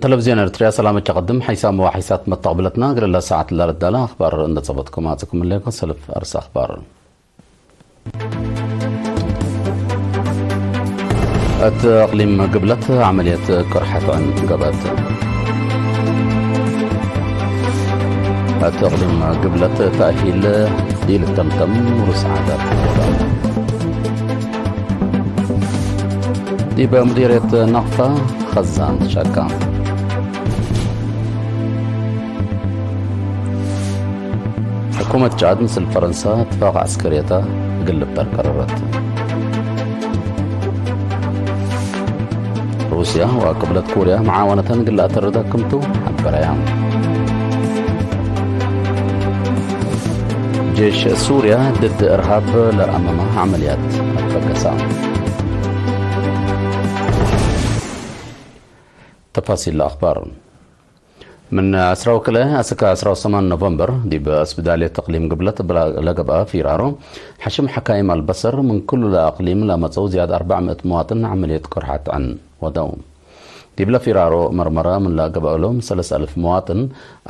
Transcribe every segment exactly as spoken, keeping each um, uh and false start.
ተለቪዝዮን ኤርትርያ ሰላም እት ቀድም ሓይሳም ወሓይሳት መተቅብለትና እግል ለሰዓት ለልዳለ አኽባር እንደ ጸበጥኩም አጽእኩም እሌኮ ሰልፍ አርስ አኽባር። እት እቅሊም ግብለት ዐመልየት ቅርሐት ዕን ገብአት። እት እቅሊም ግብለት ተእሂል ኢልተምተም ውሩስ ዓዳት ገብአ። ዲበ ሙዲርየት ነቅፈ፣ ኸዛን ሸካ። ሕኩመት ጫድ ምስል ፈረንሳ እትፋቅ ዐስከርየተ እግል ልብጠር ቀረረት። ሩስያ ወቅብለት ኮርያ መዓወነተን እግል ለአተርደ ክምቱ ሐበረያ። ጄሽ ሱርያ ድድ እርሃብ ለአመመ ዐመልያት አትበገሳ። ተፋሲል ለአኽባር። ምን ዐስራ ወክልኤ አስከ ዐስራ ወሰማን ኖቨምበር፣ ዲብ እስብዳልየት እቅሊም ግብለት እብ ለገብአ ፊራሮ፣ ሐሽም ሐካይም አልበሰር ምን ክሉ ለአቅሊም ለመጸው ዝያድ አርበዕ ምእት መዋጥን ዐመልየት ቅርሐት ዕን ወደው። ዲብለ ፊራሮ መርመረ ምን ለገብአሎም ሰለስ አልፍ መዋጥን፣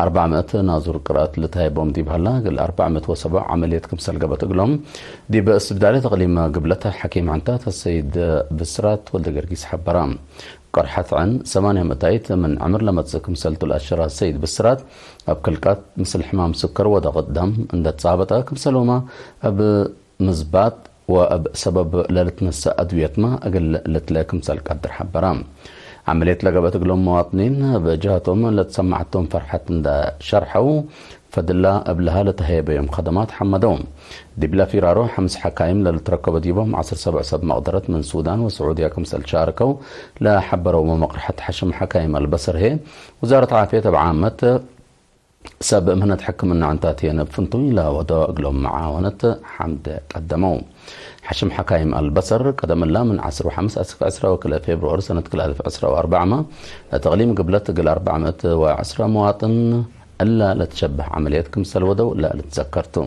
አርበዕ ምእት ናዙር ቅርአት ልትሀይቦም ዲብ ሀላ፣ እግል አርበዕ ምእት ወሰብዕ ዐመልየት ክምሰል ገብአት እግሎም፣ ዲብ እስብዳልየት እቅሊም ግብለት ሐኪም ዐንታት አሰይድ ብስራት ወልደገርጊስ ሐበረ። ቅርሐት ዕን ሰማንያ ምእታይት ምን ዕምር ለመጽእ ክምሰልቱ ለአሸረ ሰይድ ብስራት፣ እብ ክልቀት ምስል ሕማም ስከር ወደቅት ደም እንደ ትጻበጠ ክምሰልሁመ እብ ምዝባጥ ወእብ ሰበብ ለልትነሰእ አድውየትመ እግል ልትለ ክምሰል ቀድር ሐበረ። ዐመልየት ለገብአት እግሎም መዋጥኒን እብ ጀሀቶም ለትሰመዐቶም ፈርሐት እንደ ሸርሐው፣ ፈድላ እብ ለሀ ለተሀየበዮም ከደማት ሐመደው። ዲብለ ፊራሮ ሐምስ ሐካይም ለልትረከበ ዲቦም ዐስር ሰብዕ ሰብ መቅደረት ምን ሱዳን ወስዑድያ ክምሰል ሻርከው ለሐበረው መመቅርሐት ሐሽም ሐካይም አልበሰር ህዬ፣ ውዛረት ዓፍየት እብ ዓመት ሰብ ምህነት ሕክምና ዕንታትየን እብ ፍንቱይ ለወደወ እግሎም መዓወነት ሐምድ ቀደመው። ሐሽም ሐካይም አልበሰር ቀደም እላ ምን ዐስር ወሐምስ አስክ ዕስራ ወክልኤ ፌብርዋሪ ሰነት ክልኤ አልፍ ዕስራ ወአርበዕመ ለተቅሊም ግብለት እግል አርበዕ ምእት ወዕስራ መዋጥን እላ ለትሸበህ ዐመልየት ክምሰል ወደው ለልትዘከር ቱ።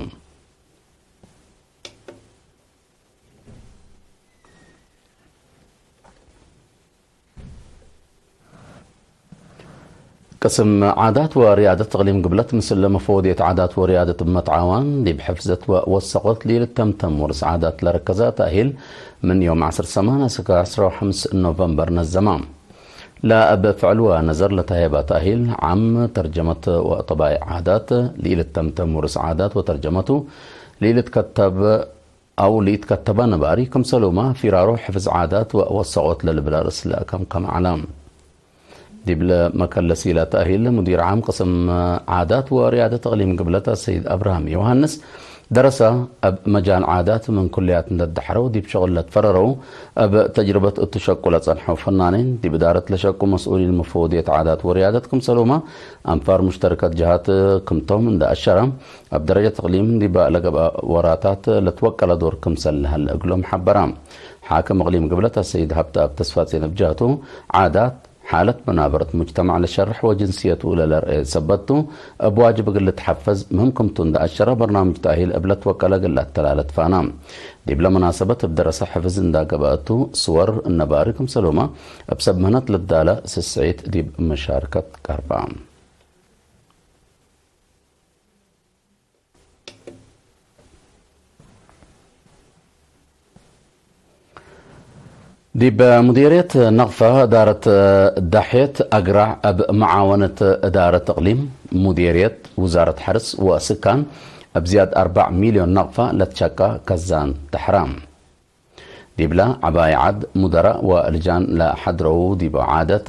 ቅስም ዓዳት ወርያደት እቅሊም ግብለት ምስል መፈወድየት ዓዳት ወርያደት እብ መትዓዋን ዲብ ሕፍዘት ወወሰቆት ለኢልተምተም ውርስ ዓዳት ለረከዘ ተእሂል ምን ዮም ዐስር ሰማን አስከ ዐስራ ወሐምስ ኖቨምበር ነዘማ። ለእብ ፍዕል ወነዘር ለተሀየበ ተእሂል ዓም ተርጀመት ወጠባይዕ ዓዳት፣ ለኢልተምተም ውርስ ዓዳት ወተርጀመቱ፣ ለኢልትከተብ አው ለኢትከተበ ነባሪ፣ ክምሰልሁመ ፊራሮ ሕፍዝ ዓዳት ወወሰቆት ለልብል ርእስ ለከምከመ ዐለ። ዲብለ መከለሲ ለተእሂል ሙዲር ዓም ቅስም ዓዳት ወርያደት እቅሊም ግብለት አሰይድ አብርሃም ዮሐንስ፣ ደረሰ እብ መጃል ዓዳት ምን ኩልያት እንደ ደሐረው ዲብ ሸቅል ለትፈረረው፣ እብ ተጅርበት እቱ ሸቁ ለጸንሐው ፈናኔን፣ ዲብ እዳረት ለሸቁ መስኡሊን መፈወድየት ዓዳት ወርያደት ክምሰልሁመ አንፋር ሙሽተርከት ጀሃት ክምቶም እንደ አሸረ፣ እብ ደረጀት እቅሊም ዲበ ለገብአ ወራታት ለትወቀለ ዶር ክምሰል ለሀለ እግሎም ሐበረ። ሓክም እቅሊም ግብለት አሰይድ ሀብተአብ ተስፋጼን እብ ጀህቱ፣ ዓዳት፣ ሓለት መናበረት ሙጅተማዕ ለሸርሕ ወጅንስየቱ ለለርኤ ሰበት ቱ፣ እብ ዋጅብ እግል ልትሐፈዝ ምህም ክምቱ እንደ አሸረ፣ በርናምጅ ተእሂል እብ ለትወቀለ እግል ለአተላለ ትፋና። ዲብለ መናሰበት እብ ደረሰ ሕፍዝ እንዳ ገብአቱ፣ ስወር ነባሪ ክምሰልሁመ እብ ሰብ ምህነት ልዳለ ስስዒት ዲብ መሻርከት ቀርበ። ዲብ ሙዲርየት ነቅፈ እዳረት ዳሕየት አግራዕ እብ መዓወነት እዳረት እቅሊም፣ ሙዲርየት ውዛረት ሐርስ ወስካን እብ ዝያድ አርበዕ ሚልዮን ነቅፈ ለትሸቀ ከዛን ተሐረ። ዲብለ ዐባይ ዐድ፣ ሙደራእ ወልጃን ለሐድረው ዲብ ዓደት፣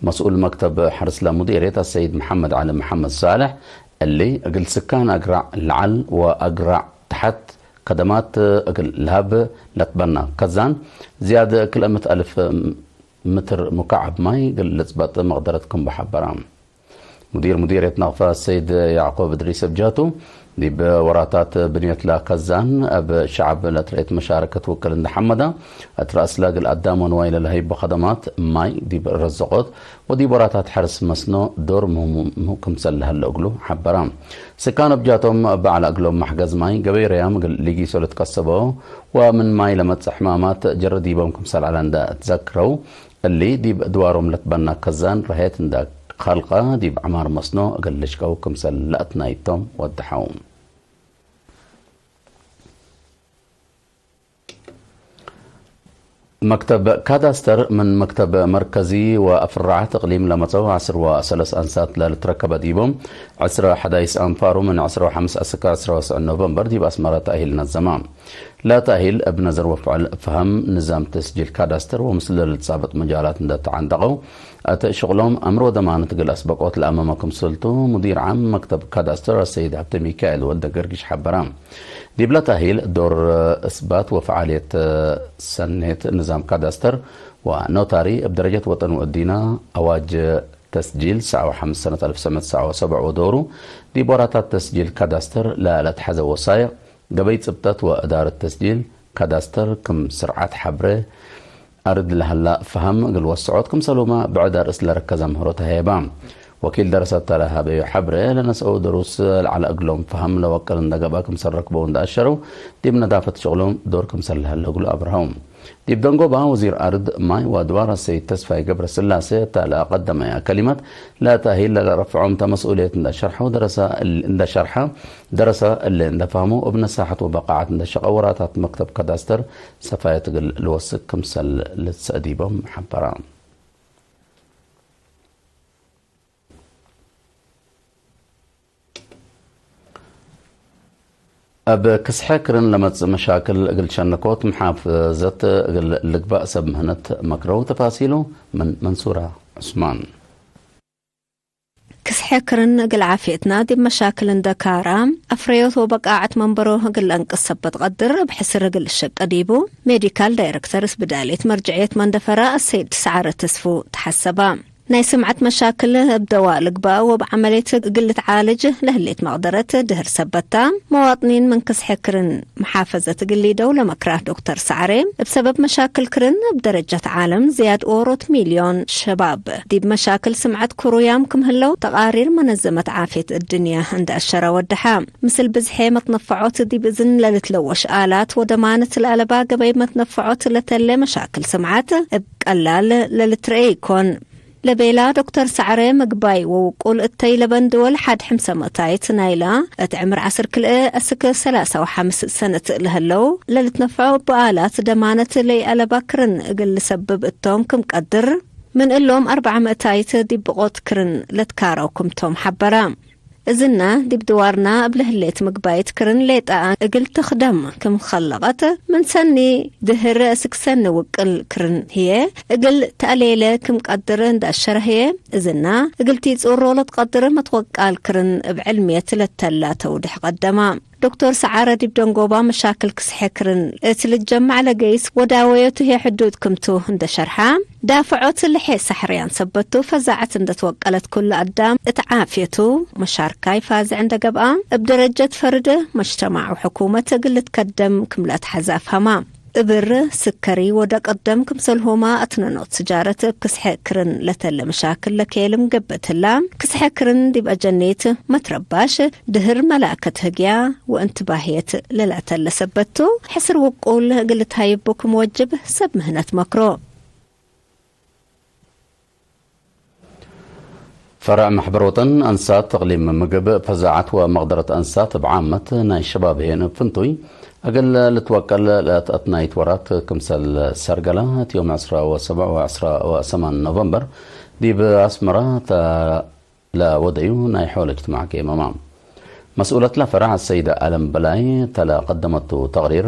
መስኡል መክተብ ሐርስ ለሙዲርየት አሰይድ መሐመድ ዐሊ መሐመድ ሳልሕ፣ እሊ እግል ስካን አግራዕ ለዐል ወአግራዕ ተሐት ከደማት እግል ለሀብ ለትበና ከዛን፣ ዝያድ ክልኤ ምእት አልፍ ምትር ሙካዕብ ማይ እግል ልጽበጥ መቅደረት ክም በሐበረ። ሙዲር ሙዲርየት ነቅፈ ሰይድ ያዕቆብ እድሪስ እብ ጀህቱ፣ ዲብ ወራታት ብንየት ለከዛን እብ ሸዐብ ለትረኤት መሻረከት ውክል እንደ ሐመደ፣ እት ረአስለ እግል አዳም ወንዋይ ለለሀይቦ ከደማት ማይ ዲብ ረዘቆት ወዲብ ወራታት ሐርስ መስኖ ዶር ምህሙ ክምሰል ለሀለ እግሉ ሐበረ። ስካን እብ ጀህቶም በዐል እግሎም መሕገዝ ማይ ገበይ ረያም እግል ሊጊሶ ልትቀሰቦ ወምን ማይ ለመጽእ ሕማማት ጀረ ዲቦም ክምሰል ዐለ እንደ ትዘክረው፣ እሊ ዲብ ድዋሮም ለትበና ከዛን ረሀየት እንደ ከልቀ ዲብ ዐማር መስኖ እግል ልሽቀው ክምሰል ለአትናይቶም ወደሐው። መክተብ ካዳስተር ምን መክተብ መርከዚ ወአፍራዓት እቅሊም ለመጸው ዐስር ወሰለስ አንሳት ለልትረከበ ዲቦም፣ ዕስረ ሐዳይስ አንፋሩ ምን ዕስረ ወሐምስ አስክ ዕስረ ወሰዕ ኖቨምበር ዲብ አስመረ ተእሂል ነዘመ። ለተእሂል እብ ነዘር ወፍዕል ፈሀም ንዛም ተስጂል ካዳስተር ወምስል ለልትጻበጥ መጃላት እንደ ተዓንደቀው፣ እት ሽቅሎም አምር ወደማነት እግል አስበቆት ለአመመ ክምሰልቱ፣ ሙዲር ዓም መክተብ ካዳስተር አሰይድ ሀብተ ሚካኤል ወልደ ገርግሽ ሐበረ። ዲብለ ተእሂል ዶር እስባት ወፈዓልየት ሰኔት ንዛም ካዳስተር ወኖታሪ እብ ደረጀት ወጠን ወእዲነ አዋጅ ተስጂል ሰዓ ወሐምስ ሰነት አልፍ ወትሰዕ ምእት ወሰዓ ወሰብዕ ወዶሩ፣ ዲብ ወራታት ተስጂል ካዳስተር ለለትሐዘ ወሳይቅ፣ ገበይ ጽብጠት ወእዳረት ተስጂል ካዳስተር ክም ስርዓት ሐብረ አርድ ለሀላ ፈሀም እግል ወሰዖት ክምሰሉመ ብዕድ አርእስ ለረከዘ ምህሮ ተሀየበ። ወኪል ደረሰት ተለሀበዩ ሐብረ ለነስአው ደሩስ ለዐለ እግሎም ፈሀም ለወቅል እንደ ገብአ ክምሰል ረክበው እንደ አሸረው፣ ዲብ ነዳፈት ሽቅሎም ዶር ክምሰል ለሀለ እግሉ አብርሀው። ዲብ ደንጎባ ወዚር አርድ፣ ማይ ወአድዋር አሰይድ ተስፋይ ገብረስላሴ እተ ለአቀደመያ ከሊመት፣ ለተእሂል ለለረፍዖም ተ መስኡልየት እንደ ሸርሐው ደረሰ እል-፣ እንደ ሸርሐ፣ ደረሰ እሊ እንደ ፈህሙ፣ እብ ነሳሐት ወበቃዐት እንደ ሸቀ ወራታት መክተብ ካዳስተር ሰፋየት እግል ልወስክ ክምሰል ልትሰእዲቦም ሐበረ። እብ ክስሐ ክርን ለመጽእ መሻክል እግል ሸነኮት መሓፍዘት እግል ልግባእ ሰብ ምህነት መክረው። ተፋሲሉ ምን መንሱራ ዑስማን። ክስሐ ክርን እግል ዓፍየትና ዲብ መሻክል እንደ ካራ፣ አፍረዮት ወበቃዐት መንበሮ እግል ለአንቅስ ሰበት ቀድር እብ ሕስር እግል ልሸቀ ዲቡ፣ ሜዲካል ዳይረክተር ስብዳልየት መርጅዕየት መንደፈራ አሰይድ ሰዓረ ተስፉ ተሐሰባ። ናይ ስምዐት መሻክል እብ ደዋእ ልግባእ ወእብ ዐመልየት እግል ልትዓልጅ ለህሌት መቅደረት ድህር ሰበታ፣ መዋጥኒን ምን ክስሐ ክርን መሓፈዘት እግል ሊደው ለመክራህ ዶክተር ሰዓሬ፣ እብ ሰበብ መሻክል ክርን እብ ደረጀት ዓለም ዝያድ ዎሮት ሚልዮን ሸባብ ዲብ መሻክል ስምዐት ክሩያም ክም ህለው ተቃሪር መነዘመት ዓፍየት እድንያ እንደ አሸረ ወደሐ። ምስል ብዝሐ መትነፈዖት ዲብ እዝን ለልትለወሽ አላት ወደማነት ለአለባ ገበይ መትነፈዖት ለተሌ መሻክል ስምዐት እብ ቀላል ለልትረኤ ኢኮን። ለቤላ ዶክተር ሰዕረ፣ ምግባይ ወውቁል እተይ ለበን ድወል ሐድ ሕምሰ መእታይት ናይላ፣ እት ዕምር ዐስር ክልኤ እስክ ሰላሳ ወሐምስ ሰነት ለህለው፣ ለልትነፈዖ እብ አላት ደማነት ለይአለባ ክርን እግል ልሰብብ እቶም ክም ቀድር፣ ምን እሎም አርበዕ መእታይት ዲብ ብቆት ክርን ለትካረው ክምቶም ሐበረ። እዝና ዲብ ድዋርና እብ ለህሌት ምግባይት ክርን ሌጠ እግል ትክደም ክም ከለቀት፣ ምን ሰኒ ድህር እስክ ሰኒ ውቅል ክርን ህዬ እግል ተአሌለ ክም ቀድር እንደ አሸረ ህዬ፣ እዝና እግል ቲጹሮ ለትቀድር መትወቃል ክርን እብ ዕልምየት ለተላ ተውድሕ ቀደማ። ዶክተር ሰዓረ ዲብ ደንጎባ መሻክል ክስሐ ክርን እት ልትጀመዕ ለገይስ ወዳወዮቱ ህዬ ሕዱድ ክምቱ እንደ ሸርሐ፣ ዳፍዖት ለሐ ሳሕርያን ሰበቱ ፈዛዐት እንደ ትወቀለት ኩሉ አዳም እት ዓፍየቱ መሻርካይ ፋዝዕ እንደ ገብአ፣ እብ ደረጀት ፈርድ መጅተማዕ ወሕኩመት እግል ልትከደም ክም ለአትሐዘ አፍሀማ። እብር፣ ስከሪ ወደቅ ደም ክምሰልሁመ አትነኖት ስጃረት እብ ክስሐ ክርን ለተለ መሻክል ለኬልም ገብእ ትላ። ክስሐ ክርን ዲብ አጀኒት መትረባሽ ድህር መላከት ህግያ ወእንትባህየት ለላተለ ሰበት ቱ፣ ሕስር ውቁል እግል ልትሀይቡ ክም ወጅብ ሰብ ምህነት መክሮ። ፈርዕ መሕበር ወጠን አንሳት ተቅሊም ምግብ፣ ፈዛዐት ወመቅደረት አንሳት እብ ዓመት ናይ ሸባብ ህዬ እብ ፍንቱይ እግል ልትወቀል ለአትአትናይት ወራት ክምሰል ሰርገላ እት ዮም ዕስራ ወሰብዕ ወዕስራ ወሰማን ኖቨምበር ዲብ አስመራ ተ-፣ ለወደዩ ናይ ሖል እጅትማዕ ኬመመ። መስኡለት ለፈርዕ አሰይደ አለም በላይ እተ ለቀደመቱ ተቅሪር፣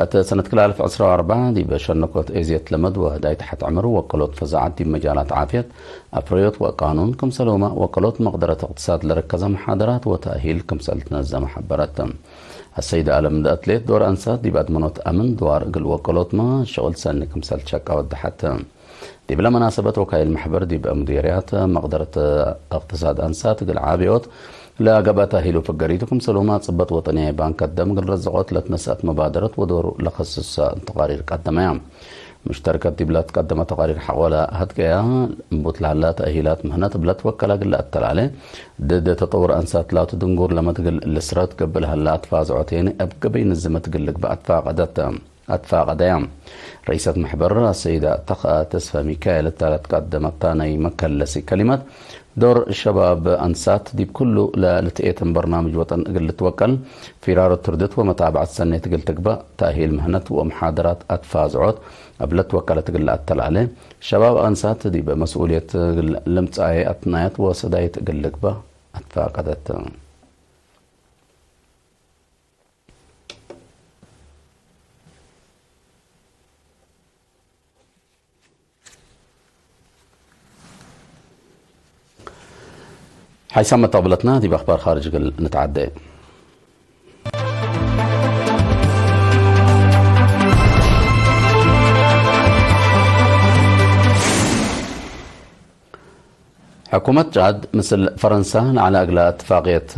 እት ሰነት ክልኤ አልፍ ዕስራ ወአርበዕ ዲብ ሸነኮት ኤዝየት ለመድ ወህዳይ ተሐት ዕምር ወቀሎት ፈዛዐት ዲብ መጃላት ዓፍየት፣ አፍረዮት ወቃኑን፣ ክምሰልሁመ ወቀሎት መቅደረት እቅትሳድ ለረከዘ መሓደራት ወተእሂል ክምሰል ትነዘመ ሐበረት። አሰይደ አለም እንደ አትሌት ዶር አንሳት ዲብ አድመኖት አምን ድዋር እግል ወቀሎትመ ሽቅል ሰኒ ክምሰል ትሸቀ ወደሐት። ዲብለ መናሰበት ወካይል መሕበር ዲብ ሙዲርያት መቅደረት እቅትሳድ አንሳት እግል ዓብዮት ለገብአ ተእሂሉ ፍገሪቱ ክምሰልሁመ ጽበት ወጠንያይ ባንክ አደም እግል ረዝቆት ለትነስአት መባደረት ወዶሩ ለከስሰ ተቃሪር ቀደመያ። ሙሽተርከት ዲብለ ትቀደመ ተቃሪር ሐቆለ ሀድገያ እምቡት ለሀላ ተእሂላት ምህነት እብለ ትወከለ እግል ለአተላሌ ድድ ተጠውር አንሳት ላቱ ድንጉር ለመትግል ልስረት ገብእ ለሀላ አትፋዝዖት የኒ እብ ገበይ ንዝመት እግል ልግበእ አትፋቀደት። አትፋቀደያ። ረኢሰት መሕበር አሰይደ ተኸአ ተስፈ ሚካኤል እተ ለትቀደመታ ናይ መከለሲ ከሊመት፣ ዶር ሸባብ አንሳት ዲብ ኩሉ ለልትኤተን በርናምጅ ወጠን እግል ልትወቀል፣ ፊራሮ ትርድት ወመታብዐት ሰኔት እግል ትግባእ፣ ተእሂል ምህነት ወመሓደራት አትፋዝዖት እብ ለትወቀለት እግል ለአተላሌ፣ ሸባብ አንሳት ዲብ መስኡልየት እግል ልምጻኤ አትናያት ወሰዳይት እግል ልግባእ አትፋቀደት። ሓይሳም መተቅብለትና ዲብ አኽባር ካርጅ እግል ንትዓዴ። ሕኩመት ጫድ ምስል ፈረንሳ ለዐለ እግለ እትፋቅየት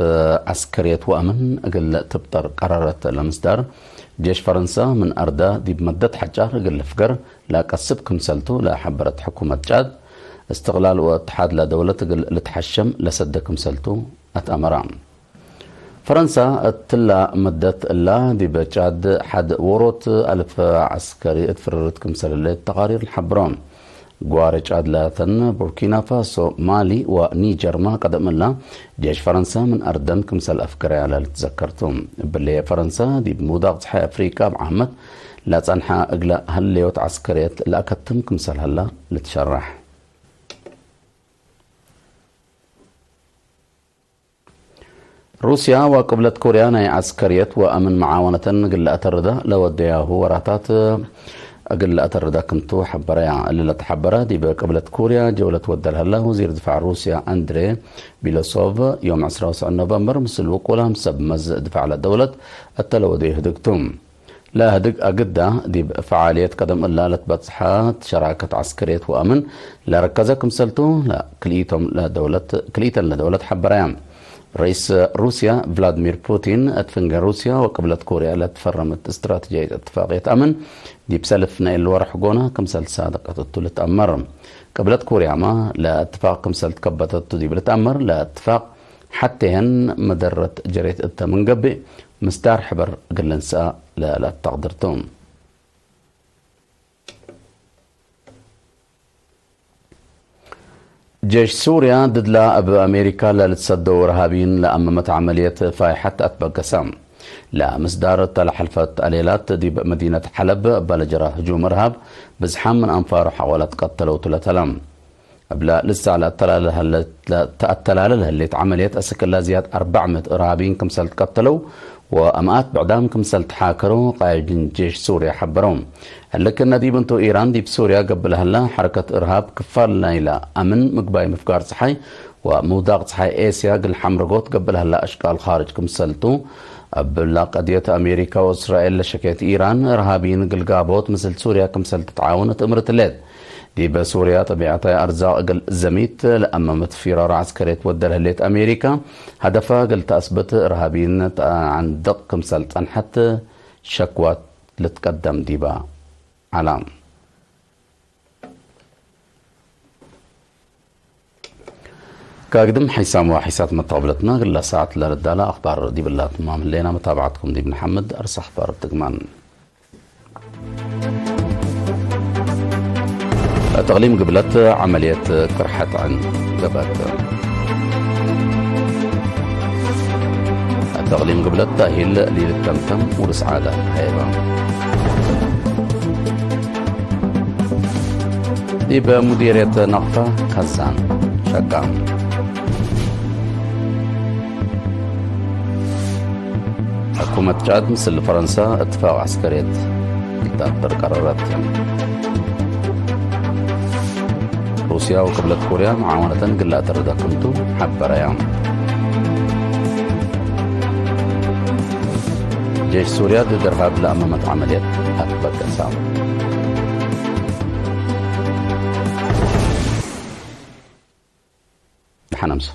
ዐስከርየት ወአምን እግል ትብጠር ቀረረት። ለምስዳር ጄሽ ፈረንሳ ምን አርዳ ዲብ መደት ሐጫር እግል ልፍገር ለአቀስብ ክምሰልቱ ለሐበረት ሕኩመት ጫድ፣ እስትቅላል ወእትሓድ ለደውለት እግል ልትሐሸም ለሰደ ክምሰልቱ አትአመራ። ፈረንሳ እትላ መደት እላ ዲብ ጫድ ሐድ ዎሮት አልፍ ዐስከሪ እት ፍርርት ክምሰል ህሌት ተቃሪር ለሐብሮ። ግዋሬ ጫድ ላተን ቡርኪና ፋሶ፣ ማሊ ወኒጀርማ ቀደም እላ ጄሽ ፈረንሳ ምን አርደን ክምሰል አፍገረያ ለልትዘከር ቱ። እብሊ ፈረንሳ ዲብ ምውዳቅ ጸሓይ አፍሪቃ እብ ዓመት ለጸንሐ እግለ ህሌዮት ዐስከርየት ለአከትም ክምሰል ሀላ ልትሸረሕ። ሩስያ ወቅብለት ኮርያ ናይ ዐስከርየት ወአምን መዓወነተን እግል ለአተርዳ ለወደያሁ ወራታት እግል ለአተርዳ ክምቱ ሐበረያ። እሊ ለተሐበረ ዲብ ቅብለት ኮርያ ጀውለት ወደ ለሀላ ወዚር ድፋዕ ሩስያ አንድሬ ቢሎሶቭ ዮም ዕስራ ወሰዕ ኖቨምበር ምስል ውቁላም ሰብ መዝ ድፋዕ ለደውለት እተ ለወደዩ ህድግ ቱ። ለህድግ አግዳ ዲብ ፈዓልየት ቀደም እላ ለትበጽሐት ሸራከት ዐስከርየት ወአምን ለረከዘ ክምሰልቱ፣ ለክልኢቶም ለደውለት፣ ክልኢተን ለደውለት ሐበረያ። ረኢስ ሩስያ ቭላድሚር ፑቲን፣ እት ፍንጌ ሩስያ ወቅብለት ኮርያ ለትፈረመት እስትራተጅያይት እትፋቅየት አምን፣ ዲብ ሰልፍ ናይል ወርሕ ጎና ክምሰል ሳድቀት እቱ ልትአመር። ቅብለት ኮርያመ ለእትፋቅ ክምሰል ትከበተቱ ዲብ ልትአመር፣ ለእትፋቅ ሐቴህን መደረት ጀሬት እተ ምን ገብእ፣ ምስዳር ሕበር እግል ልንሰአ ለለአተቅድር ቱ። ጄሽ ሱርያ ድድላ እብ አሜሪካ ለልትሰደው እርሃብይን ለአመመት ዐመልየት ፋይሐት አትበገሰ። ለምስዳር እተ ለሐልፈት አሌላት ዲብ መዲነት ሐለብ እበ ለጀራ ህጁም እርሃብ ብዝሓም ምን አንፋሩ ሐቆ ለትቀተለው ቱ ለተለ። እብለ ልሳዕ ለአተላለ ለህሌት፣ ለተአተላለ ለህሌት ዐመልየት አስክ እለ ዝያድ አርበዕ ምእት እርሃብይን ክምሰል ትቀተለው ወአምአት ብዕዳም ክምሰል ተሓከረው ቃይድ ጄሽ ሱርያ ሐበረው። እሊ ክእነ ዲብ እንቱ ኢራን ዲብ ሱርያ ገብእ ለሀላ ሐረከት እርሃብ ክፋል ናይለ አምን ምግባይ ምፍጋር ጸሓይ ወምውዳቅ ጸሓይ ኤስያ እግል ሐምረጎት ገብእ ለሀላ አሽቃል ካርጅ ክምሰል ቱ። እብላ ቀድየት አሜሪካ ወእስራኤል ለሸኬት ኢራን እርሃብይን እግል ጋብኦት ምስል ሱርያ ክምሰል ትትዓወን ትእምርት ህሌት። ዲበ ሱርያ ጠቢዐታይ አርዛቅ እግል ዘሚት ለአመመት ፊራሮ ዐስከርየት ወደ ለህሌት አሜሪካ፣ ሀደፋ እግል ተአስብት እርሃብይን ተዐንድቅ ክምሰል ጸንሐት ሸክዋት ልትቀደም ዲበ ዐለ። ከአግድም ሐይሳም ወሐይሳት መተቅብለትና እግለ ሰዓት ለርዳለ አኽባር ዲብላ ትማም ህሌና፣ መታብዐትኩም ዲብ ነሐምድ። አርስ አኽባር እብ ትግማን። እት እቅሊም ግብለት ዐመልየት ቅርሐት ዐን ገብአት። እት እቅሊም ግብለት ታሂል ሊልተምተም ውርስ ዓዳት ሀይበ። ዲብ ሙዲርየት ነቅፈ ከዛን ሸቃም። ሕኩመት ጫድ ምስል ፈረንሳ እትፋቅ ዐስከርየት ልትአበር ቀረረት። ሩስያ ወቅብለት ኮርያ መዓወነተን እግል ለአተርዳ ክምቱ ሐበረያ። ጄሽ ሱርያ ድድ እርሃብ ለአመመት ዐመልየት አትበገሰ። ደሐን አምሱ።